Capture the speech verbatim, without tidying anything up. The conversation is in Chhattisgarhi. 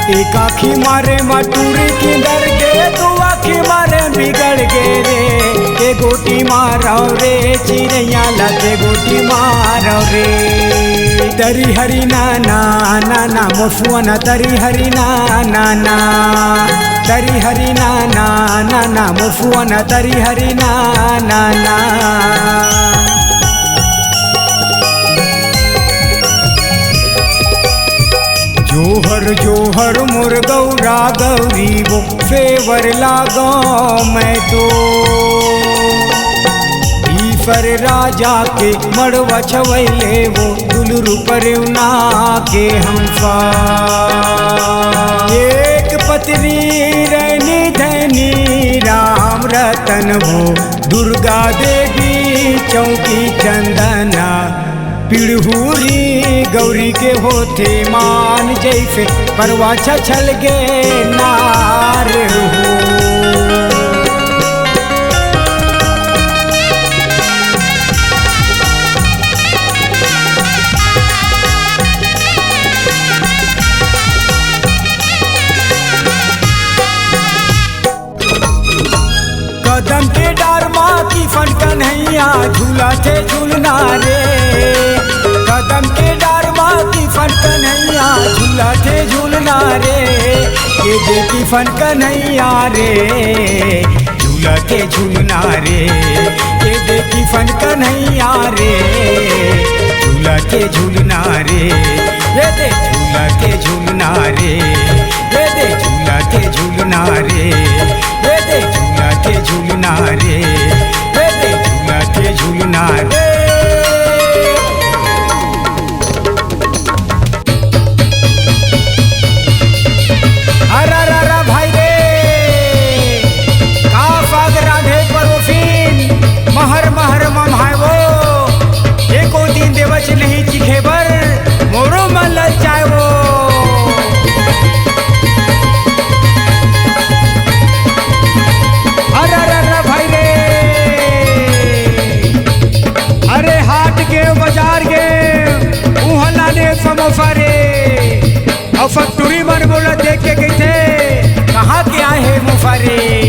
एक आँखी मारे म टूरी किंदर गे, दू आँखी मारे बिगड़ गे रे। के गोटी मारव रे चिरैया ला, के गोटी मारव रे। तरी हरी ना ना ना ना, मोसुआ ना तरी हरी ना ना ना। तरी हरी ना ना ना ना, मोसुआ ना तरी हरी ना ना ना। जोहर जोहर मोर गौरा गौरी वो, फेवर लागो मैं तो। ईश्वर राजा के मड़वा छवैले वो, दुलरू परेवना के हम पा। एक पत्नी रैनी धैनी राम रतन वो, दुर्गा देवी चौकी चंदना। पिड़हूरी गौरी के होथे मान, जैसे परवा छछल गे नार हो। कदम के डार मा किफन कन्हैया, झूला थे झूलना रे। कदम के डार मा किफन कन्हैया, झूला थे झूलना रे। ये दे किफन कन्हैया रे, झूला थे झूलना रे। ये दे किफन कन्हैया रे, झूला थे झूलना रे। ये दे झूला थे झूलना रे। ये दे झूला थे झूलना रे। ये दे झूला थे झूलना रे। ये दे झूला थे झूलना रे। अरा रा रा भाई रे, का पाग राधे परोसिन, महर महर मम्हाय वो, एको दिन देवच नहीं चिखे बर, मोरो मन ललचाय वो। अरे, अरे, अरे, भाई रे, अरे, हाट गे, बाजार गे, उहाँ लाने समोसा रे। अउ सब टूरी मन मोला देख के कहिथे, "कहाँ के आए हे मुफा रे?"